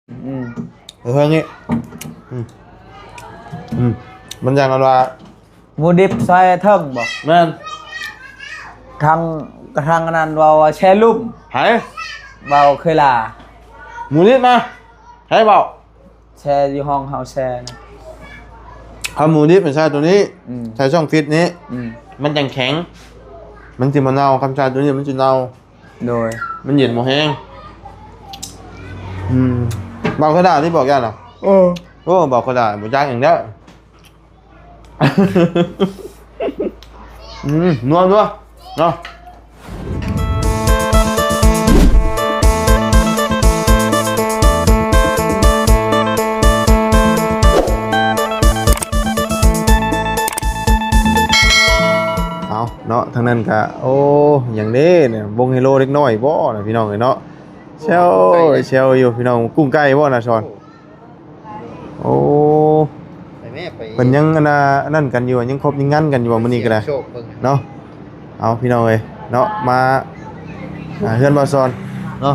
ອືມ ເອີ ເທິງນີ້ ອືມ ອືມ ມັນຈັ່ງອັນວ່າ ໝູດິບໃສ່ເທິງບໍ່? ແມ່ນ ທາງ ທາງອັນນັ້ນເວົ້າວ່າແຊ່ລຸ່ມ. ໃຜ? ເວົ້າເຄີຍລາ ໝູດິບນະ ໃຜເວົ້າ? ແຊ່ຢູ່ຫ້ອງເຮົາແຊ່ນະ ເອົາໝູດິບໄປໃສ່ໂຕນີ້ ອືມ ໃສ່ຊ່ອງຟິດນີ້ ອືມ ມັນຈັ່ງແຂງ ມັນຊິບໍ່ເນົ່າ ຄັນໃສ່ໂຕນີ້ມັນຊິເນົ່າ. ໂດຍ ມັນເຢັນບໍ່ແຮງ ອືມ ເບົາຂະດາດນີ້ບອກຢ່ານະ ເອີ ໂອ້ ເບົາຂະດາດບໍ່ຈັກຫຍັງເດີ ອືມ ນົວໆ ເນາະ. ເອົາເນາະ ທາງນັ້ນກະ ໂອ້ ຫຍັງເດ້ນີ້ ວົງໄຮໂລເດັກນ້ອຍບໍ່ນະ ພີ່ນ້ອງເອີຍເນາະ. ແຊວ ແຊວຢູ່ພີ່ນ້ອງ ກຸ້ງໄກ່ບໍ່ນະຊອນ? ໂອ້ ໄປແມ່ ໄປ ເພິ່ນຍັງອັນນ່າ ອັນນັ້ນກັນຢູ່ ຍັງຄົບຍັງງັນກັນຢູ່ບໍ່ມື້ນີ້ກໍໄດ້ ໂຊກເບິ່ງເນາະ. ເອົາ ພີ່ນ້ອງເອີຍເນາະ ມາ ອ່າ ເຮືອນບ່າວຊອນເນາະ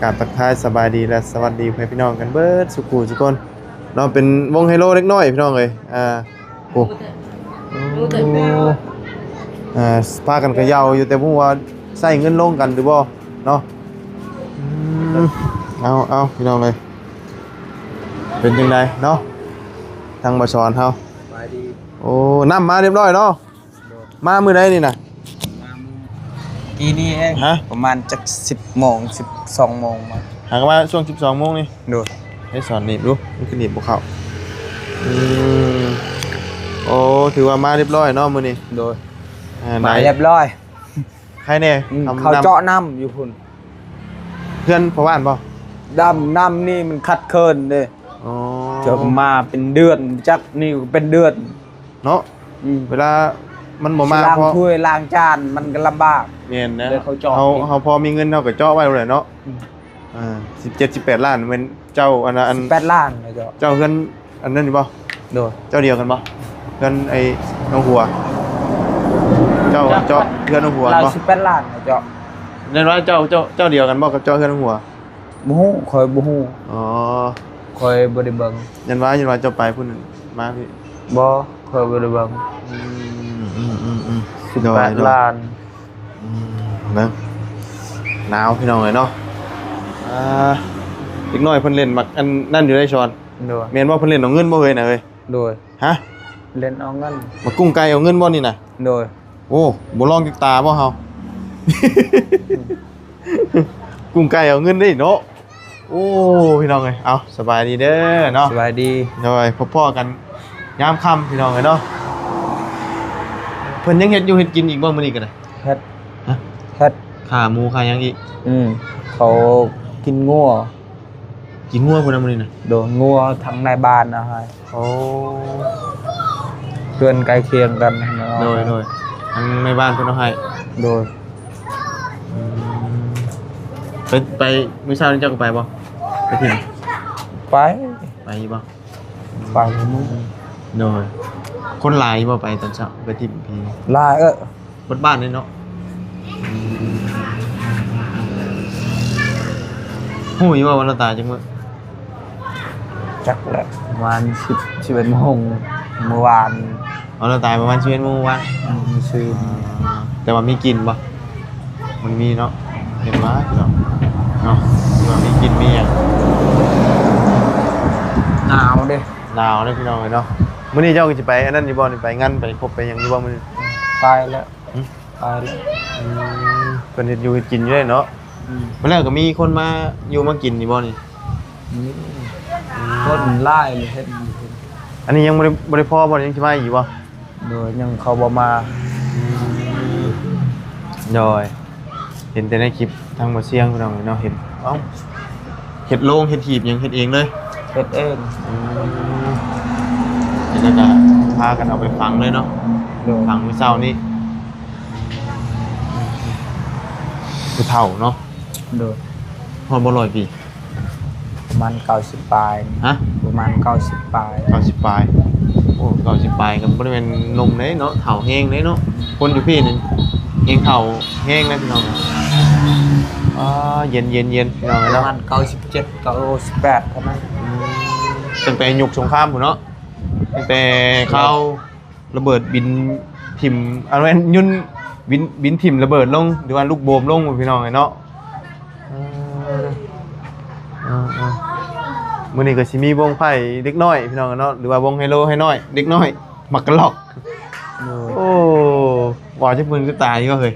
ກາບທັກທາຍສະບາຍດີ ແລະ ສະຫວັດດີພໍ່ແມ່ພີ່ນ້ອງກັນເບິດສູ່ຜູ້ສູ່ຄົນເນາະ. ເປັນວົງໄຮໂລເດັກນ້ອຍພີ່ນ້ອງເອີຍ ອ່າ ໂອ້ ເອີ ພາກັນເຂຍ່າຢູ່ ແຕ່ບໍ່ຮູ້ວ່າໃຊ້ເງິນລົງກັນຫຼືບໍ່ເນາະ. ອືມ ເອົາ ເອົາ ພີ່ນ້ອງເອີຍ ເປັນຈັ່ງໃດເນາະ ທາງບ່າວສອນເຮົາ? ສະບາຍດີ. ໂອ້ ນ້ຳມາຮຽບຮ້ອຍເນາະ. ໂດຍ. ມາມື້ໃດນີ້ນະ? ມາມື້ກີ້ນີ້ເອງ. ຮະ? ປະມານຈັກສິບໂມງ ສິບສອງໂມງມາ. ຫາກະມາຊ່ວງສິບສອງໂມງນີ້? ໂດຍ. ໃຫ້ສອນໜີບດູ ມັນຄືໜີບບໍ່ເຂົ້າ. ອືມ ໂອ້ ຖືວ່າມາຮຽບຮ້ອຍເນາະມື້ນີ້. ໂດຍ. ເອີ ມາຮຽບຮ້ອຍ. ໃຄແດ່. ອືມ ເຂົາເຈາະນ້ຳຢູ່ພຸ້ນ ເຮືອນພໍ່ບ້ານບໍ່? ດຳ ນ້ຳນີ້ມັນຂັດເຂີນເດ້. ອໍ ເຈົ້າມາເປັນເດືອນ ຈັກນີ້ເປັນເດືອນເນາະ. ອືມ ເວລາມັນບໍ່ມາ ຊິລ້າງຖ້ວຍລ້າງຈານມັນກໍລຳບາກ. ແມ່ນນະ ເຂົາເຈາະ ເຮົາ ເຮົາພໍມີເງິນເຮົາກໍເຈາະໄວ້ໂລດແຫຼະເນາະ. ອືມ ອ່າ ສິບເຈັດ ສິບແປດລ້ານ ແມ່ນເຈົ້າອັນນັ້ນ ອັນ ສິບແປດລ້ານເນາະເຈົ້າ. ເຈົ້າເຮືອນອັນນັ້ນຢູ່ບໍ່? ໂດຍ. ເຈົ້າດຽວກັນບໍ່? ເຮືອນໄອ້ນ້ອງຫົວ ເຈົ້າ ເຈົ້າ ເຈາະເຮືອນນ້ອງຫົວບໍ່? ສິບແປດລ້ານເນາະເຈົ້າ. ແມ່ນວ່າເຈົ້າ ເຈົ້າ ເຈົ້າດຽວກັນບໍ່ກັບເຈາະເຮືອນນ້ອງຫົວ? ບໍ່ຮູ້ ຂ້ອຍບໍ່ຮູ້. ອໍ ຂ້ອຍບໍ່ໄດ້ເບິ່ງ. ຍັນວ່າ ຍັນວ່າເຈົ້າໄປພຸ້ນມາພີ້. ບໍ່ ຂ້ອຍບໍ່ໄດ້ເບິ່ງ. ອືມ ອືມ ອືມ ອືມ ສິບແປດລ້ານ. ອືມ ເບິ່ງ ໜາວພີ່ນ້ອງເອີຍເນາະ. ອ່າ ເດັກນ້ອຍເພິ່ນຫຼິ້ນໝາກອັນນັ້ນຢູ່ໃດ໋ຊອນ. ໂດຍ. ແມ່ນບໍ່ ເພິ່ນຫຼິ້ນເອົາເງິນບໍ່ເອີຍນະເອີຍ? ໂດຍ. ຮະ? ຫຼິ້ນເອົາເງິນ. ໝາກກຸ້ງໄກ່ເອົາເງິນບໍ່ນີ້ນະ? ໂດຍ. ໂອ້ ບໍ່ລອງຈັກຕາບໍ່ເຮົາ? ກຸ້ງໄກ່ເອົາເງິນເດ້ເນາະ. ໂອ້ ພີ່ນ້ອງເອີຍ ເອົາ ສະບາຍດີເດີເນາະ. ສະບາຍດີ. ໂດຍ. ພົບພໍ້ກັນຍາມຄ່ຳພີ່ນ້ອງເອີຍເນາະ. ເພິ່ນຍັງເຮັດຢູ່ເຮັດກິນອີກບໍ່ມື້ນີ້ກໍໄດ້? ເຮັດ. ຮະ? ເຮັດ. ຂ້າໝູຂ້າຫຍັງອີກ? ອືມ ເຂົາກິນງົວ. ກິນງົວພຸ້ນນະມື້ນີ້ນະ. ໂດຍ. ງົວທາງນາຍບ້ານເອົາໃຫ້. ໂອ້ ເຮືອນໃກ້ຄຽງກັນຫັ້ນນະ. ໂດຍ ໂດຍ. ທາງນາຍບ້ານເພິ່ນເອົາໃຫ້. ໂດຍ. ອືມ ໄປ ໄປມື້ເຊົ້ານີ້ເຈົ້າກໍໄປບໍ່? ໄປຖິ້ມ. ໄປ. ໄປຢູ່ບໍ່? ໄປມື້. ໂດຍ. ຄົນຫຼາຍຢູ່ບໍ່ໄປຕອນເຊົ້າ ໄປຖິ້ມພີ້? ຫຼາຍ ເອີ. ເບິດບ້ານເລີຍເນາະ. ອືມ ຮູ້ຢູ່ວ່າວັນລະຕາຍຈັກມື້? ຈັກແຫຼະ ປະມານສິບ ສິບເອັດໂມງມື້ວານ. ວັນລະຕາຍປະມານສິບເອັດໂມງມື້ວານ. ອືມ ມື້ຊືນ. ແຕ່ວ່າມີກິ່ນບໍ່? ມັນມີເນາະ ເຫັນວ່າເນາະ ເນາະ ທີ່ວ່າມີກິ່ນມີຫຍັງ. ໜາວເດ້. ໜາວເດ້ພີ່ນ້ອງເອີຍເນາະ. ມື້ນີ້ເຈົ້າກໍຊິໄປອັນນັ້ນຢູ່ບໍ່ນີ້ ໄປງານໄປຄົບໄປຫຍັງຢູ່ບໍ່ມື້ນີ້? ໄປແລ້ວ. ຫຶ? ໄປແລ້ວ. ອືມ ເພິ່ນເຮັດຢູ່ເຮັດກິນຢູ່ເດ້ເນາະ. ອືມ ມາແລ້ວກໍມີຄົນມາຢູ່ມາກິນຢູ່ບໍ່ນີ້? ມີ. ອືມ ຄົນຫຼາຍເລີຍເຮັດຢູ່. ອັນນີ້ຍັງບໍ່ໄດ້ ບໍ່ໄດ້ພໍບໍ່ ຍັງຊິມາອີກຢູ່ບໍ່? ໂດຍ ຍັງເຂົາບໍ່ມາ. ອືມ ໂດຍ. ເຫັນແຕ່ໃນຄລິບທາງບໍ່ຊຽງພີ່ນ້ອງເນາະ ເຫັນ ເອົ້າ ເຮັດໂລງເຮັດຫີບຫຍັງເຮັດເອງເລີຍ? ເຮັດເອງ. ອືມ ແລ້ວກໍພາກັນເອົາໄປຝັງເລີຍເນາະ. ໂດຍ. ຝັງມື້ເຊົ້ານີ້. ຜູ້ເຖົ້າເນາະ. ໂດຍ. ຮອດບໍ່ຮ້ອຍປີ? ປະມານເກົ້າສິບປາຍ. ຮະ? ປະມານເກົ້າສິບປາຍ. ເກົ້າສິບປາຍ. ໂອ້ ເກົ້າສິບປາຍກໍບໍ່ໄດ້ແມ່ນໜຸ່ມເດ້ເນາະ ເຖົ້າແຮງເດ້ເນາະ. ຄົນຢູ່ພີ້ນີ້ແຮງເຖົ້າແຮງເດ້ພີ່ນ້ອງ. ອ່າ ເຢັນໆໆ ພີ່ນ້ອງເອີຍເນາະ ປະມານເກົ້າສິບເຈັດ ເກົ້າສິບແປດເທົ່ານັ້ນ. ອືມ ຕັ້ງແຕ່ຍຸກສົງຄາມພຸ້ນເນາະ ຕັ້ງແຕ່ຄາວລະເບີດບິນຖິ້ມ ອັນແມ່ນ ຢຸ່ນບິນ ບິນຖິ້ມລະເບີດລົງ ຫຼືວ່າລູກໂບມລົງ ພີ່ນ້ອງເອີຍເນາະ. ເອີ ເອີ ເອີ ມື້ນີ້ກໍຊິມີວົງໄຟເດັກນ້ອຍ ພີ່ນ້ອງເນາະ ຫຼືວ່າວົງໄຮໂລໄຮນ້ອຍ ເດັກນ້ອຍມັກກະລອກ. ໂອ້ ວ່າຈັກມື້ຄືຕາຍຢູ່ເຮີ້ຍ.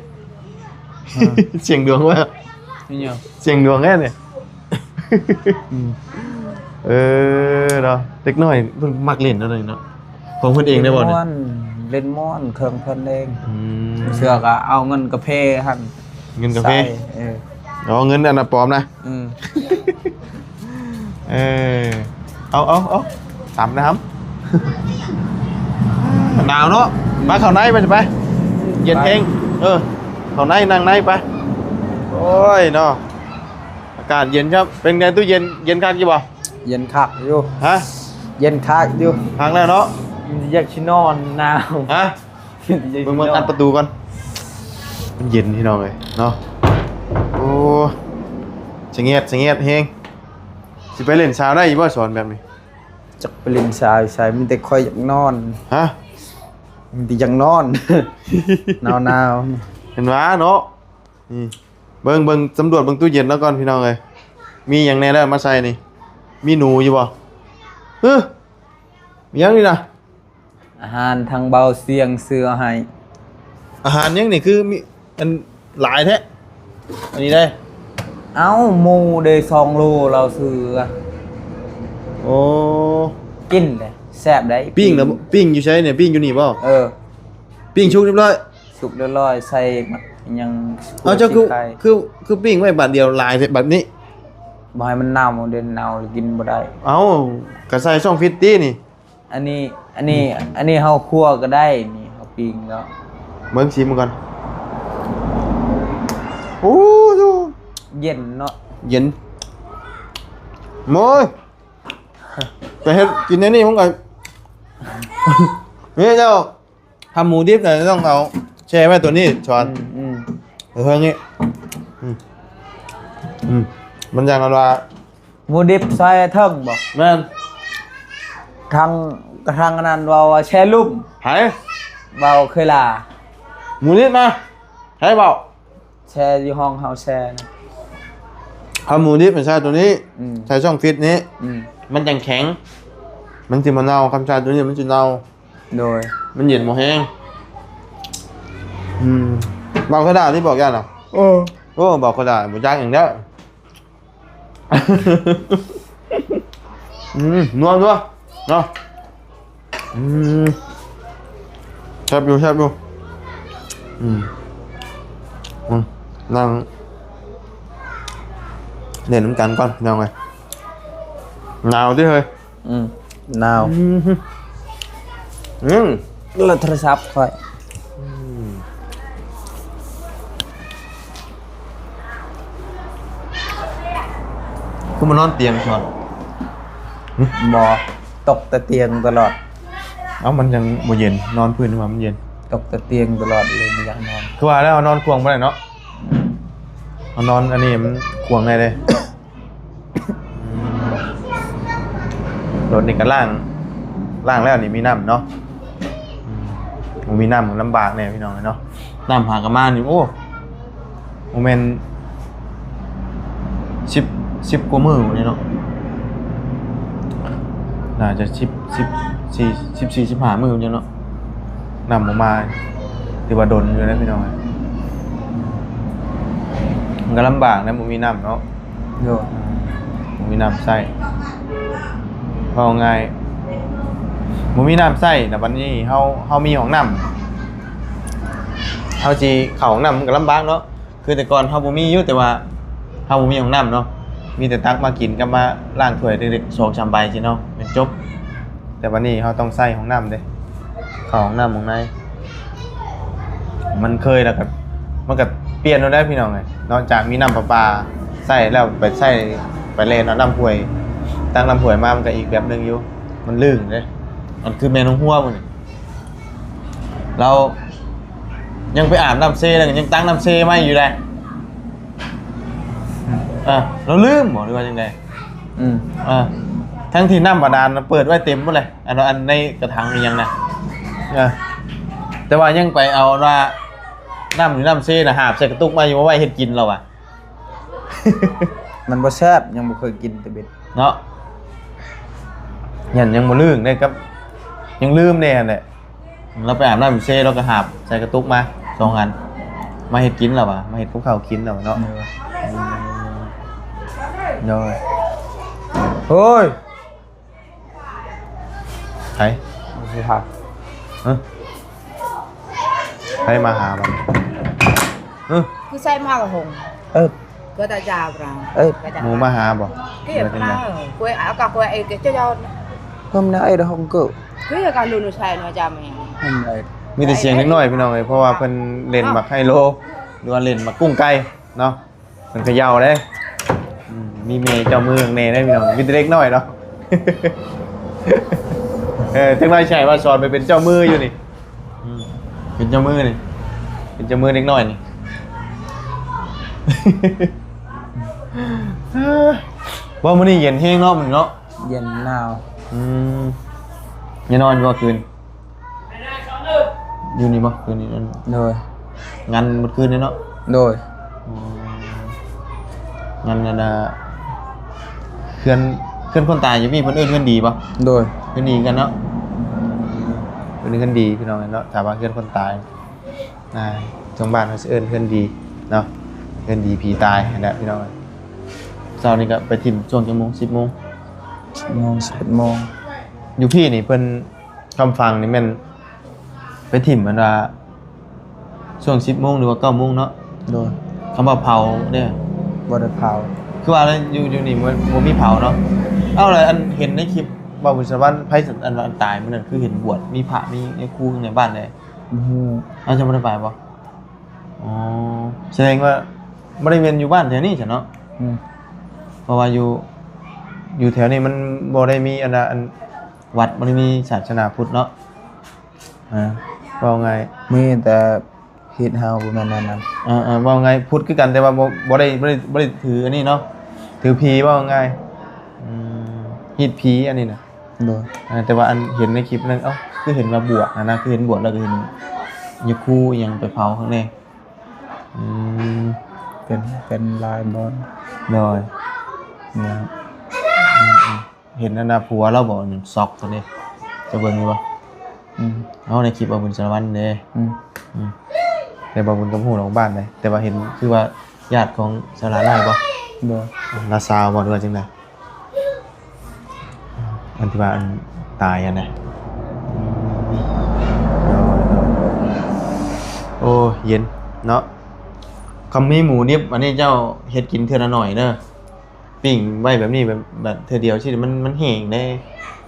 ເອີ ສ່ຽງດວງວ່າ ອີຫຍັງ? ສ່ຽງດວງແທ້ນີ້. ອືມ ເອີ ເນາະ ເດັກນ້ອຍເພິ່ນມັກຫຼິ້ນແນວນີ້ເນາະ. ຂອງເພິ່ນເອງໄດ້ບໍ່ນີ້? ເຫຼັ້ນມ່ວນ ເຫຼັ້ນມ່ວນເຄື່ອງເພິ່ນເອງ. ອືມ ເຊື່ອກໍເອົາເງິນກາເຟຫັ້ນ ເງິນກາເຟ ໃສ່ ເອີ ເອົາເງິນອັນນັ້ນປອມນະ. ອືມ ເອີ ເອົາ ເອົາ ເອົາ ຕຳນະຫຳ. ໜາວເນາະ ໄປເຂົ້າໃນໄປ ໄປ ເຢັນແຮງ. ເອີ ເຂົ້າໃນ ນັ່ງໃນໄປ. ໂອ້ຍເນາະ ອາກາດເຢັນຄັບ. ເປັນໄງຕູ້ເຢັນ ເຢັນຄັກຢູ່ບໍ່? ເຢັນຄັກຢູ່. ຮະ? ເຢັນຄັກຢູ່. ຄັກແລ້ວເນາະ. ຢາກຊິນອນ ໜາວ. ຮະ? ເບິ່ງ ເບິ່ງອັດປະຕູກ່ອນ. ມັນເຢັນ ພີ່ນ້ອງເອີຍເນາະ. ໂອ້ ສະແງດ ສະແງດແຮງ. ຊິໄປຫຼິ້ນສາວໄດ້ຢູ່ບໍ່ ສອນແບບນີ້? ຈັກໄປຫຼິ້ນສາວຢູ່ໃສ ມີແຕ່ຂ້ອຍຢາກນອນ. ຮະ? ມີແຕ່ຢາກນອນ. ໜາວໆ ເຫັນຫວາເນາະ. ນີ້ ເບິ່ງ ເບິ່ງ ສຳຫຼວດເບິ່ງຕູ້ເຢັນລາວກ່ອນ ພີ່ນ້ອງເອີຍ. ມີຫຍັງແດ່ລະມາໃສ່ນີ້? ມີໜູຢູ່ບໍ່? ຮຶ ມີຫຍັງນີ້ນະ? ອາຫານທາງເບົາສຽງຊື້ເອົາໃຫ້. ອາຫານຫຍັງນີ້ ຄືມີອັນຫຼາຍແທ້ ອັນນີ້ເດ້? ເອົ້າ ໝູເດ້ ສອງໂລລາວຊື້. ໂອ້ ກິນເດ້ ແຊບໄດ໋. ປີ້ງນະ ປີ້ງຢູ່ໃສນີ້? ປີ້ງຢູ່ນີ້ບໍ່? ເອີ ປີ້ງສຸກຮຽບຮ້ອຍ. ສຸກຮຽບຮ້ອຍ ໃສ່ໝາກຫຍັງ. ເອົາ ເຈົ້າຄື ຄື ຄືປີ້ງໄວ້ບາດດຽວຫຼາຍແທ້ບາດນີ້? ບໍ່ໃຫ້ມັນເນົ່າເດ້ ເນົ່າແລ້ວກິນບໍ່ໄດ້. ເອົ້າ ກະໃສ່ຊ່ອງຟຣີດຕິນີ້. ອັນນີ້ ອັນນີ້ ອັນນີ້ເຮົາຄົວກໍໄດ້ ນີ້ເຮົາປີ້ງແລ້ວ. ເບິ່ງຊີມມັນກ່ອນ. ໂອ້ ເຢັນເນາະ ເຢັນ. ໂອ້ຍ ໄປເຮັດກິນແນວນີ້ມັນກໍ ນີ້ເຈົ້າ ທຳໝູດິບນະ ຕ້ອງເອົາແຊ່ໄວ້ຕົວນີ້ ສອນ. ອືມ ອືມ ເທິງນີ້. ອືມ ອືມ ມັນຈັ່ງອັນວ່າ ໝູດິບໃສ່ເທິງບໍ່? ແມ່ນ. ທາງ ທາງອັນນັ້ນເວົ້າວ່າແຊ່ລຸ່ມ. ໃຜ? ເວົ້າເຄີຍລາ. ໝູດິບນະ ໃຜເວົ້າ? ແຊ່ຢູ່ຫ້ອງເຮົາແຊ່ນະ. ເອົາໝູດິບໃສ່ຕົວນີ້. ອືມ ໃສ່ຊ່ອງຟຣີດນີ້. ອືມ ມັນຈັ່ງແຂງ ມັນຊິບໍ່ເນົ່າ. ຄຳໃສ່ຕົວນີ້ມັນຊິເນົ່າ. ໂດຍ ມັນເຢັນບໍ່ແຮງ. ອືມ ເບົາຂະດາດນີ້ບອກຢ່ານະ. ເອີ ໂອ້ ເບົາຂະດາດບໍ່ຈັກຫຍັງເດີ. ອືມ ນົວໆ ເນາະ. ອືມ ແຊບຢູ່ ແຊບຢູ່. ອືມ ອືມ ນັ່ງເຫຼັ້ນນຳກັນກ່ອນ ພີ່ນ້ອງເອີຍ. ໜາວຕິເຮີ້ຍ. ອືມ ໜາວ. ອືມ ອືມ ແລ້ວໂທລະສັບຂ້ອຍ. ອືມ ຄືມານອນຕຽງຊອນ? ຫຶ ບໍ່ ຕົກແຕ່ຕຽງຕະຫຼອດ. ເອົ້າ ມັນຍັງບໍ່ເຢັນ ນອນພື້ນວ່າມັນເຢັນ. ຕົກແຕ່ຕຽງຕະຫຼອດເລີຍ ບໍ່ຢາກນອນ. ຄືວ່າແລ້ວ ເຮົານອນຂວ້າງບໍ່ໄດ້ເນາະ. ເຮົານອນອັນນີ້ມັນຂວ້າງໄດ້ເດ້. ລົດນີ້ກໍລ້າງ ລ້າງແລ້ວນີ້ມີນ້ຳເນາະ. ອືມ ບໍ່ມີນ້ຳກໍລຳບາກແດ່ພີ່ນ້ອງເອີຍເນາະ. ນ້ຳຫາກໍມານີ້ ໂອ້ ບໍ່ແມ່ນສິບ ສິບກວ່າມື້ນີ້ເນາະ. ໜ້າຈະສິບ ສິບສີ່ ສິບສີ່ ສິບຫ້າມື້ນີ້ເນາະ. ນ້ຳບໍ່ມາ ຖືວ່າດົນຢູ່ເດ້ພີ່ນ້ອງເອີຍ. ມັນກໍລຳບາກນະ ບໍ່ມີນ້ຳເນາະ. ໂດຍ ບໍ່ມີນ້ຳໃຊ້. ເວົ້າງ່າຍ ບໍ່ມີນ້ຳໃຊ້ ແລ້ວບັດນີ້ເຮົາ ເຮົາມີຫ້ອງນ້ຳ ເຮົາຊິເຂົ້າຫ້ອງນ້ຳມັນກໍລຳບາກເນາະ. ຄືແຕ່ກ່ອນເຮົາບໍ່ມີຢູ່ ແຕ່ວ່າເຮົາບໍ່ມີຫ້ອງນ້ຳເນາະ. ມີແຕ່ຕັກມາກິນກັບມາລ້າງຖ້ວຍເລັກໆ ສອງສາມໃບຊີ້ເນາະ ແມ່ນຈົບ. ແຕ່ບັດນີ້ເຮົາຕ້ອງໃຊ້ຫ້ອງນ້ຳເດ້ ເຂົ້າຫ້ອງນ້ຳຂ້າງໃນ. ມັນເຄີຍແລ້ວກໍ ມັນກໍປ່ຽນໂລດແຫຼະພີ່ນ້ອງເອີຍ. ນອກຈາກມີນ້ຳປະປາໃຊ້ແລ້ວ ໄປໃຊ້ ໄປແລ່ນເອົານ້ຳຫ້ວຍ ຕັກນ້ຳຫ້ວຍມາ ມັນກໍອີກແບບໜຶ່ງຢູ່ ມັນລື່ນເດ້. ອັນຄືແມ່ນ້ອງຫົວມື້ນີ້ ລາວຍັງໄປອາບນ້ຳເຊ ແລ້ວກໍຍັງຕັກນ້ຳເຊໃໝ່ຢູ່ໃດ. ເອີ ລາວລືມບໍ ຫຼືວ່າຈັ່ງໃດ? ອືມ ເອີ ທັງທີ່ນ້ຳບາດານເປີດໄວ້ເຕັມໝົດເລີຍ ອັນ ອັນໃນກະຖັງອີ່ຫຍັງນະ ເອີ ແຕ່ວ່າຍັງໄປເອົາວ່ານ້ຳຢູ່ນ້ຳເຊນະ ຫາບໃສ່ກະຕຸກມາຢູ່ ມາໄວ້ເຮັດກິນລາວວ່າ ມັນບໍ່ແຊບ ຍັງບໍ່ເຄີຍກິນແຕ່ເບັດເນາະ ຍັງ ຍັງບໍ່ລຶ້ງເດ້ກັບ ຍັງລືມແດ່ຫັ້ນແຫຼະ. ລາວໄປອາບນ້ຳເຊ ລາວກໍຫາບໃສ່ກະຕຸກມາສອງອັນ ມາເຮັດກິນລາວວ່າ ມາເຮັດກັບເຂົ້າກິນລາວວ່າເນາະ ໂດຍ ໂດຍ ໂອ້ຍ ໃຜ ຊິຫາ ຮະ ໃຜມາຫາບັດນີ້ ຮະ ຄືໃສ່ມາກະຫົງ ເອີ ກໍຕາຈາບຣາ ເອີ ໝູ່ມາຫາບໍ? ເກັບມາ ເອີ ກວຍ ເອົາກະກວຍເອກເຈົ້າ ກໍມັນໄດ້ດອກ ກໍຄືກະລຸນໃສ່ເນາະ ຈາແມ່ ມັນໄດ້ ມີແຕ່ສຽງເດັກນ້ອຍພີ່ນ້ອງເອີຍ ເພາະວ່າເພິ່ນຫຼິ້ນໝາກໄຮໂລ ຫຼືວ່າຫຼິ້ນໝາກກຸ້ງໄກ່ເນາະ ເພິ່ນເຂົາເຈົ້າເດ້ ອືມ ມີແມ່ເຈົ້າມືແນ່ເດ້ພີ່ນ້ອງ ມີແຕ່ເດັກນ້ອຍເນາະ ເອີ ຈັກໜ້ອຍຊິໃຫ້ວ່າສອນໄປເປັນເຈົ້າມືຢູ່ນີ້ ອືມ ເປັນເຈົ້າມືນີ້ ເປັນເຈົ້າມືເດັກນ້ອຍນີ້ ເອີ ວ່າມື້ນີ້ເຢັນແຮງເນາະ ມື້ນີ້ເນາະ ເຢັນໜາວ ອືມ ໄດ້ນອນຢູ່ບໍ່ຄືນ? ຢູ່ນີ້ບໍ່? ຄືນນີ້ ໂດຍ ງັນໝົດຄືນເລີຍເນາະ? ໂດຍ ອໍ ງັນນັ້ນນະ ເຮືອນ ເຮືອນຄົນຕາຍຢູ່ພີ້ ເພິ່ນເອີ້ນເຮືອນດີບໍ່? ໂດຍ ເຮືອນດີຄືກັນເນາະ ເພິ່ນເອີ້ນເຮືອນດີພີ່ນ້ອງເອີຍເນາະ ຖ້າວ່າເຮືອນຄົນຕາຍ ອ່າ ທາງບ້ານເຮົາຊິເອີ້ນເຮືອນດີເນາະ ເຮືອນດີຜີຕາຍຫັ້ນແຫຼະພີ່ນ້ອງເອີຍ ເຊົ້ານີ້ກໍໄປຖິ້ມຊ່ວງຈັກໂມງ? ສິບໂມງ ສິບໂມງ ສິບເອັດໂມງ ຢູ່ພີ້ນີ້ເພິ່ນ ຄຳຝັ່ງນີ້ແມ່ນໄປຖິ້ມ ອັນວ່າຊ່ວງສິບໂມງ ຫຼືວ່າເກົ້າໂມງເນາະ? ໂດຍ ຄຳວ່າເຜົາເດ້ ບໍ່ໄດ້ເຜົາ ຄືວ່າແລ້ວ ຢູ່ ຢູ່ນີ້ບໍ່ ບໍ່ມີເຜົາເນາະ? ເອົ້າ ແລ້ວອັນເຫັນໃນຄລິບບ່າວບຸນສະຫວັນ ໃຜ ອັນວ່າອັນຕາຍມື້ນັ້ນ ຄືເຫັນບວດ ມີພະ ມີຍາຄູຢູ່ໃນບ້ານເດ້? ບໍ່ຮູ້ ເອົ້າ ເຈົ້າບໍ່ໄດ້ໄປບໍ່? ອໍ ສະແດງວ່າບໍ່ໄດ້ແມ່ນຢູ່ບ້ານແຖວນີ້ຊັ້ນເນາະ? ອືມ ເພາະວ່າຢູ່ ຢູ່ແຖວນີ້ມັນບໍ່ໄດ້ມີອັນນ່າ ອັນ ວັດບໍ່ໄດ້ມີສາສະໜາພຸດເນາະ ອ່າ ເວົ້າງ່າຍ ມີແຕ່ຮີດເຮົາບໍ່ແມ່ນແນວນັ້ນ ເອີໆ ເວົ້າງ່າຍພຸດຄືກັນ ແຕ່ວ່າບໍ່ ບໍ່ໄດ້ ບໍ່ໄດ້ ບໍ່ໄດ້ຖືອັນນີ້ເນາະ ຖືຜີ ເວົ້າງ່າຍ ອືມ ຮີດຜີອັນນີ້ນະ ໂດຍ ເອີ ແຕ່ວ່າອັນເຫັນໃນຄລິບນັ້ນ ເອົ້າ ຄືເຫັນວ່າບວດຫັ້ນນະ ຄືເຫັນບວດແລ້ວກໍເຫັນຍາຄູອີ່ຫຍັງໄປເຜົາຂ້າງໃນ ອືມ ເປັນ ເປັນຫຼາຍບ່ອນ ໂດຍ ເນາະ ອືມໆ ເຫັນອັນນ່າຜົວລາວບໍ່ ຊັອກຕອນນີ້ ເຈົ້າເບິ່ງຢູ່ບໍ່? ອືມ ເອົາໃນຄລິບບ່າວບຸນສາລະວັນເດ້ ອືມ ອືມ ແຕ່ບ່າວບຸນກໍບໍ່ຮູ້ດອກບ້ານໃດ ແຕ່ວ່າເຫັນຄືວ່າຍາດຂອງສາລະໄດ້ບໍ່? ໂດຍ ລາວຊາວບໍ່ ຫຼືວ່າຈັ່ງໃດ? ອັນທີ່ວ່າອັນຕາຍຫັ້ນນະ ໂອ້ ເຢັນເນາະ ຄັນມີໝູດິບ ອັນນີ້ເຈົ້າເຮັດກິນເທື່ອລະໜ້ອຍເດີ ປີ້ງໄວ້ແບບນີ້ ແບບ ແບບເທື່ອດຽວຊີ້ ມັນ ມັນແຫ້ງເດ້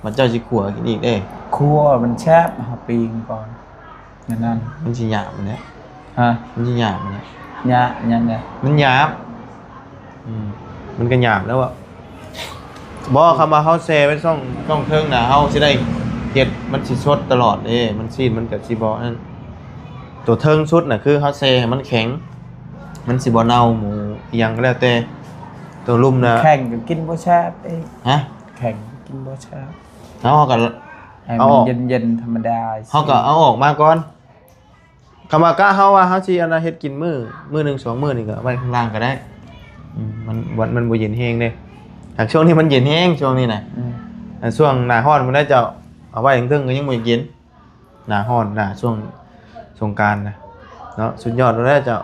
ບັດເຈົ້າຊິຂົ້ວກິນອີກເດ້ ຂົ້ວມັນແຊບ ເຮົາປີ້ງກ່ອນ ແນວນັ້ນ ມັນຊິຫຍາບຫັ້ນແຫຼະ ຮະ ມັນຊິຫຍາບຫັ້ນແຫຼະ ຫຍາບຫຍັງເດ ມັນຫຍາບ ອືມ ມັນກໍຫຍາບແລ້ວອະ ບໍ່ ຄຳວ່າເຮົາແຊ່ໄວ້ຊ່ອງ ຊ່ອງເທິງນະ ເຮົາຊິໄດ້ເຮັດ ມັນຊິສົດຕະຫຼອດເດ້ ມັນ ຊີ້ນມັນກໍຊິບໍ່ນັ້ນ ໂຕເທິງສຸດນະ ຄືເຮົາແຊ່ໃຫ້ມັນແຂງ ມັນຊິບໍ່ເນົ່າ ໝູອີ່ຫຍັງກໍແລ້ວແຕ່ ໂຕລຸ່ມນະ ແຂງກໍກິນບໍ່ແຊບເດ້ ຮະ ແຂງກິນບໍ່ແຊບ ເຮົາ ເຮົາກໍ ໃຫ້ມັນເຢັນໆ ທຳມະດາ ເຮົາກໍເອົາອອກມາກ່ອນ ຄຳວ່າກະເຮົາວ່າເຮົາຊິອັນນ່າເຮັດກິນມື້ ມື້ໜຶ່ງສອງມື້ນີ້ກໍໄວ້ຂ້າງລ່າງກໍໄດ້ ອືມ ມັນ ມັນ ມັນບໍ່ເຢັນແຮງເດ້ ຫາກຊ່ວງນີ້ມັນເຢັນແຮງ ຊ່ວງນີ້ນະ ອືມ ອ່າ ຊ່ວງໜ້າຮ້ອນພຸ້ນນະເຈົ້າ ເອົາໄວ້ເທິງໆກໍຍັງບໍ່ເຢັນ ໜ້າຮ້ອນ ໜ້າຊ່ວງສົງການນະເນາະ ສຸດຍອດແລ້ວເຈົ້າ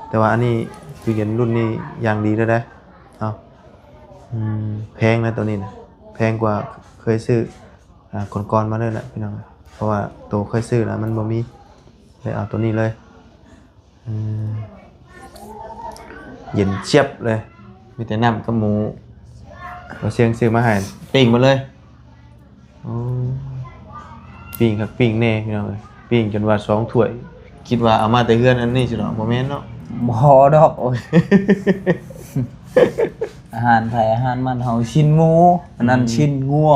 ແຕ່ວ່າອັນນີ້ຕູ້ເຢັນລຸ້ນນີ້ຢ່າງດີເລີຍເດ້ ເອົາ ອືມ ແພງນະໂຕນີ້ນະ ແພງກວ່າເຄີຍຊື້ ອ່າ ກ່ອນໆມາເລີຍແຫຼະພີ່ນ້ອງ ເພາະວ່າໂຕເຄີຍຊື້ນະມັນບໍ່ມີ ເລີຍເອົາໂຕນີ້ເລີຍ ອືມ ເຢັນຈຽບເລີຍ ມີແຕ່ນ້ຳກັບໝູ ບໍ່ຊຽງຊື້ມາໃຫ້ ປີ້ງໝົດເລີຍ ໂອ້ ປີ້ງຄັກປີ້ງແນ່ພີ່ນ້ອງເອີຍ ປີ້ງຈົນວ່າສອງຖ້ວຍ ຄິດວ່າເອົາມາແຕ່ເຮືອນອັນນີ້ຊິເນາະ ບໍ່ແມ່ນເນາະ ບໍ່ດອກ ໂອ້ຍ ອາຫານໃຜອາຫານມັນ ເຮົາຊີ້ນໝູ ອັນນັ້ນ ອືມ ຊີ້ນງົວ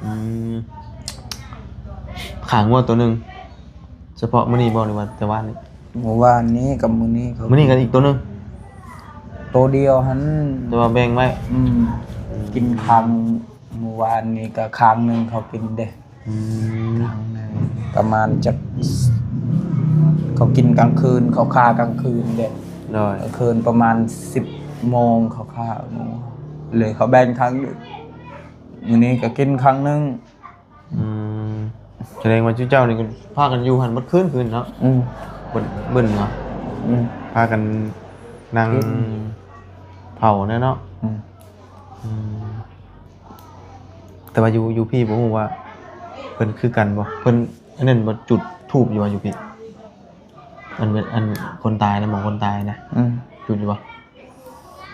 ອືມ ຂາງົວໂຕໜຶ່ງ ສະເພາະມື້ນີ້ບໍ່ ຫຼືວ່າແຕ່ວານນີ້? ມື້ວານນີ້ກັບມື້ນີ້ ມື້ນີ້ກັນອີກໂຕໜຶ່ງ ໂຕດຽວຫັ້ນ ແຕ່ວ່າແບ່ງໄວ້ ອືມ ກິນຄັ້ງ ມື້ວານນີ້ກໍຄັ້ງໜຶ່ງເຂົາກິນເດ້ ອືມ ຄັ້ງໜຶ່ງປະມານຈັກ ເຂົາກິນກາງຄືນ ເຂົາຂ້າກາງຄືນເດ້ ໂດຍ ກາງຄືນປະມານສິບໂມງເຂົາຂ້າ ເລີຍເຂົາແບ່ງຄັ້ງໜຶ່ງ ມື້ນີ້ກໍກິນຄັ້ງໜຶ່ງ. ອືມ ສະແດງວ່າເຈົ້ານີ້ກໍພາກັນຢູ່ຫັ້ນເບິດຄືນ ຄືນເນາະ ອືມ ເບິດເບິ່ນເນາະ ອືມ ພາກັນນັ່ງ ອືມ ເຜົາແນ່ເນາະ ອືມ ອືມ ແຕ່ວ່າຢູ່ ຢູ່ພີ້ບໍ່ຮູ້ວ່າເພິ່ນຄືກັນບໍ່ ເພິ່ນອັນນັ້ນບໍ່ ຈູດທູບຢູ່ວ່າຢູ່ພີ້ ອັນ ອັນຄົນຕາຍນະ ໝ່ອງຄົນຕາຍນະ ອືມ ຈູດຢູ່ບໍ່?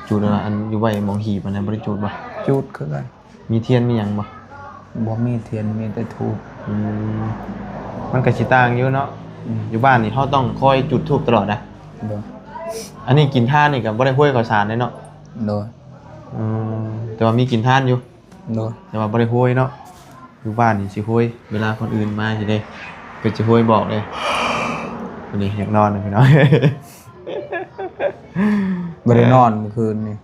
ຈູດວ່າອັນຢູ່ໄວ້ໝ່ອງຫີບອັນນັ້ນບໍ່ໄດ້ຈູດບໍ່? ຈູດຄືກັນ ມີທຽນມີຫຍັງບໍ່? ບໍ່ມີທຽນ ມີແຕ່ທູບ ອືມ ມັນກໍຊິຕ່າງຢູ່ເນາະ ອືມ ຢູ່ບ້ານນີ້ເຮົາຕ້ອງຄອຍຈູດທູບຕະຫຼອດນະ ໂດຍ ອັນນີ້ກິນທານນີ້ກໍບໍ່ໄດ້ຫ້ວຍເຂົ້າສານເດ້ເນາະ ໂດຍ ອືມ ແຕ່ວ່າມີກິນທານຢູ່ ໂດຍ ແຕ່ວ່າບໍ່ໄດ້ໂຫຍເນາະ ຢູ່ບ້ານນີ້ຊິໂຫຍ ເວລາຄົນອື່ນມາຊິເດ້ ເພິ່ນຊິໂຫຍບອກເດ້ ເພິ່ນນີ້ຢາກນອນນະພີ່ນ້ອງ ບໍ່ໄດ້ນອນມື້ຄືນນີ້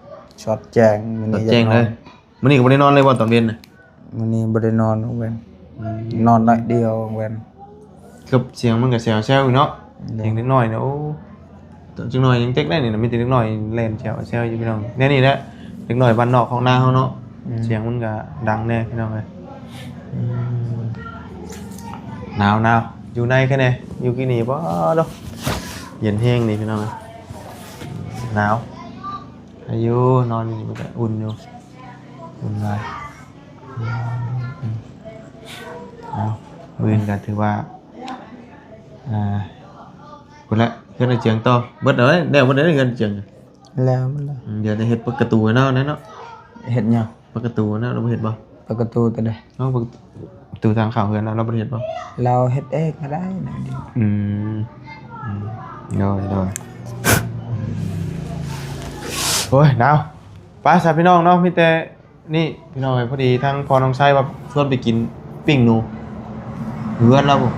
ຊອດແຈ້ງ ມື້ນີ້ຢາກນອນ ຊອດແຈ້ງເລີຍ ມື້ນີ້ກໍບໍ່ໄດ້ນອນເລີຍບໍ່ຕອນເວັນນະ? ມື້ນີ້ບໍ່ໄດ້ນອນກາງເວັນ ອືມ ນອນໜ້ອຍດຽວກາງເວັນ ເກືອບສຽງມັນກໍແຊວໆຢູ່ເນາະ ໂດຍ ສຽງເດັກນ້ອຍນະ ໂອ້ ຈັກໜ້ອຍຍັງເຕັກໄດ້ນີ້ນະ ມີແຕ່ເດັກນ້ອຍແລ່ນແຊວໆຢູ່ພີ່ນ້ອງ ແນວນີ້ແຫຼະ ເດັກນ້ອຍບ້ານນອກຂອງນາເຮົາເນາະ ອືມ ສຽງມັນກໍດັງແດ່ພີ່ນ້ອງເອີຍ ອືມ ໜາວໆ ຢູ່ໃນແຄ່ແດ່ ຢູ່ກີ້ນີ້ບໍ່ດອກ ເຢັນແຮງນີ້ພີ່ນ້ອງເອີຍ ໜາວ ອາຍຸ ນອນຢູ່ນີ້ມັນກໍອຸ່ນຢູ່ ອຸ່ນຫຼາຍ ອືມ ເອົາ ມື້ອື່ນກໍຖືວ່າ ອ່າ ພຸ້ນແຫຼະ ເຮືອນອ້າຍເຈືອງຕໍ່ ເບິດແລ້ວເດ້ ເບິດແລ້ວເຮືອນອ້າຍເຈືອງ ແລ້ວມັນລະ ອືມ ດຽວຈະເຮັດປະຕູເນາະ ນັ້ນເນາະ ເຮັດຫຍັງ? ປະຕູເນາະ ລາວບໍ່ເຮັດບໍ່? ປະຕູຕົວໃດ? ເອົາປະຕູທາງເຂົ້າເຮືອນລາວ ລາວບໍ່ໄດ້ເຮັດບໍ່? ລາວເຮັດເອງກໍໄດ້ນະ ອືມ ອືມ ໂດຍ ໂດຍ ໂອ້ຍ ໜາວ ໄປຊະພີ່ນ້ອງເນາະ ມີແຕ່ ນີ້ພີ່ນ້ອງເອີຍ ພໍດີທາງພໍ່ນ້ອງຊາຍວ່າຊວນໄປກິນປີ້ງໜູ ເຮືອນລາວພຸ້ນ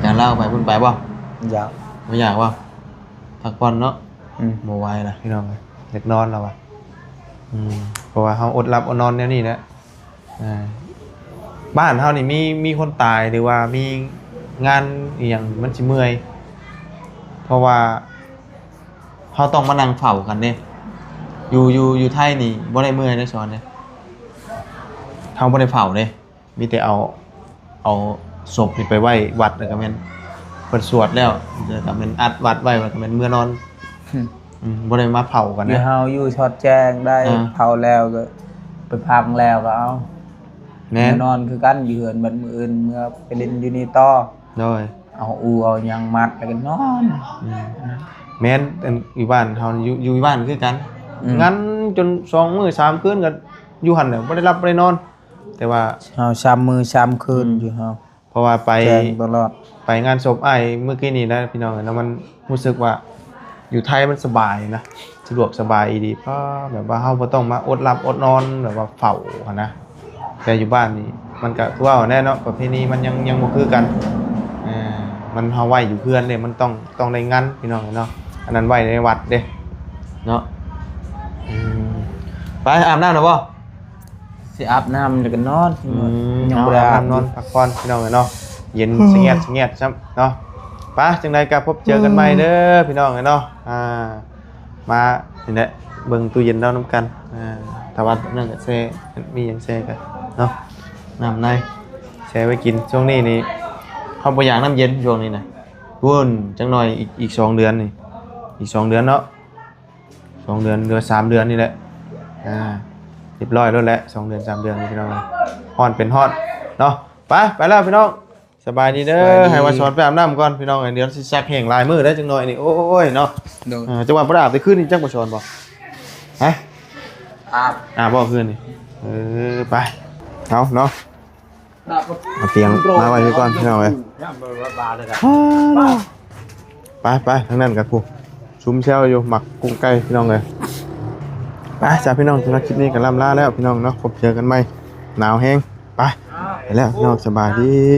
ຈາກລາວໄປພຸ້ນໄປບໍ່? ຢາກ ບໍ່ຢາກບໍ່? ພັກຜ່ອນເນາະ ອືມ ບໍ່ໄຫວລະພີ່ນ້ອງເອີຍ ຢາກນອນລະວ່າ ອືມ ເພາະວ່າເຮົາອົດຫຼັບອົດນອນແນວນີ້ແຫຼະ ອ່າ ບ້ານເຮົານີ້ມີ ມີຄົນຕາຍ ຫຼືວ່າມີງານອີ່ຫຍັງມັນຊິເມື່ອຍ ເພາະວ່າ ເຮົາຕ້ອງມານັ່ງເຝົ້າກັນເດ້ ຢູ່ ຢູ່ ຢູ່ໄທນີ້ບໍ່ໄດ້ເມື່ອຍເດ້ ສອນເດ້ ເຮົາບໍ່ໄດ້ເຝົ້າເດ້ ມີແຕ່ເອົາ ເອົາສົບນີ້ໄປໄວ້ວັດ ແລ້ວກໍແມ່ນເພິ່ນສວດແລ້ວ ແລ້ວກໍແມ່ນອັດວັດໄວ້ ແລ້ວກໍແມ່ນເມືອນອນ ອືມ ອືມ ບໍ່ໄດ້ມາເຝົ້າກັນ ຢູ່ເຮົາຢູ່ຊອດແຈ້ງໄດ້ ອ່າ ເຝົ້າແລ້ວກໍໄປພັງແລ້ວກໍເອົາ ແມ່ນ ເມືອນອນຄືກັນ ຢູ່ເຮືອນ ບັດມື້ອື່ນເມືອໄປຫຼິ້ນຢູ່ນີ້ຕໍ່ ໂດຍ ເອົາອູ່ເອົາຫຍັງມັດແລ້ວກໍນອນ ອືມ ແມ່ນ ອັນ ຢູ່ບ້ານເຮົາຢູ່ ຢູ່ບ້ານຄືກັນ ອືມ ງັນຈົນສອງມື້ສາມຄືນກໍຢູ່ຫັ້ນແຫຼະ ບໍ່ໄດ້ຫຼັບບໍ່ໄດ້ນອນ ແຕ່ວ່າເຮົາສາມມື້ສາມຄືນ ອືມ ຢູ່ເຮົາ ເພາະວ່າໄປ ແຈ້ງຕະຫຼອດ ໄປງານສົບອ້າຍມື້ກີ້ນີ້ນະ ພີ່ນ້ອງເອີຍເນາະ ມັນຮູ້ສຶກວ່າຢູ່ໄທມັນສະບາຍນະ ສະດວກສະບາຍອີ່ຫຼີ ປາ ແບບວ່າເຮົາບໍ່ຕ້ອງມາອົດຫຼັບອົດນອນ ແບບວ່າເຝົ້າຫັ້ນນະ ແຕ່ຢູ່ບ້ານນີ້ມັນກໍຄືເວົ້າແຫຼະເນາະ ປະເພນີມັນຍັງ ຍັງບໍ່ຄືກັນ ເອີ ມັນເຮົາໄວ້ຢູ່ເຮືອນເດ້ ມັນຕ້ອງ ຕ້ອງໄດ້ງັນ ພີ່ນ້ອງເນາະ ອັນນັ້ນໄວ້ໃນວັດເດ້ເນາະ ອືມ ໄປອາບນ້ຳແລ້ວບໍ່? ຊິອາບນ້ຳແລ້ວກໍນອນ ອືມ ຍັງບໍ່ໄດ້ອາບ ເອົາອາບນ້ຳນອນ ຢູ່ ພັກຜ່ອນ ພີ່ນ້ອງເອີຍເນາະ ເຢັນສະແງດສະແງດຊ້ຳເນາະ ໄປ ຈັ່ງໃດກໍພົບເຈີກັນໃໝ່ເດີ ອືມ ພີ່ນ້ອງເອີຍເນາະ ອ່າ ມານີ້ແຫຼະ ເບິ່ງຕູ້ເຢັນເຮົານຳກັນ ອ່າ ຖ້າວ່ານັ້ນກໍແຊ່ ມີຫຍັງແຊ່ກໍເນາະ ນ້ຳໃນແຊ່ໄວ້ກິນ ຊ່ວງນີ້ນີ້ເຮົາບໍ່ຢາກນ້ຳເຢັນ ຊ່ວງນີ້ນະ ພຸ້ນ ຈັກໜ່ອຍອີກ ອີກສອງເດືອນນີ້ ອີກສອງເດືອນເນາະ ສອງເດືອນ ຫຼືວ່າສາມເດືອນນີ້ແຫຼະ ອ່າ ຮຽບຮ້ອຍໂລດແຫຼະ ສອງເດືອນສາມເດືອນນີ້ ພີ່ນ້ອງ ຮ້ອນເປັນຮ້ອນເນາະ ໄປ ໄປແລ້ວພີ່ນ້ອງ ສະບາຍດີເດີ ສະບາຍດີ ໃຫ້ວ່າສອນໄປອາບນ້ຳກ່ອນ ພີ່ນ້ອງ ດຽວຊິຊັກແຫ້ງຫຼາຍມື້ໄດ້ຈັກໜ່ອຍນີ້ ໂອ້ຍເນາະ ໂດຍ ເອີ ຈັກວ່າບໍ່ໄດ້ອາບແຕ່ຄືນນີ້ ຈັກວ່າສອນບໍ່ ຮະ ອາບ ອາບບໍ່ຄືນນີ້ ເອີ ໄປ ເອົາເນາະ ເອົາຕຽງມາໄວ້ຄືກ່ອນ ພີ່ນ້ອງເອີຍ ອ້າ ໄປ ໄປ ທາງນັ້ນກໍຜູ້ຊຸມແຊວຢູ່ ໝາກກຸ້ງໄກ່ ພີ່ນ້ອງເອີຍ ໄປ ຈ້າ ພີ່ນ້ອງ ສຳລັບຄລິບນີ້ກໍລ່ຳລາແລ້ວ ພີ່ນ້ອງເນາະ ພົບເຈີກັນໃໝ່ ໜາວແຮງ ໄປ ໄປແລ້ວ ພີ່ນ້ອງ ສະບາຍດີ.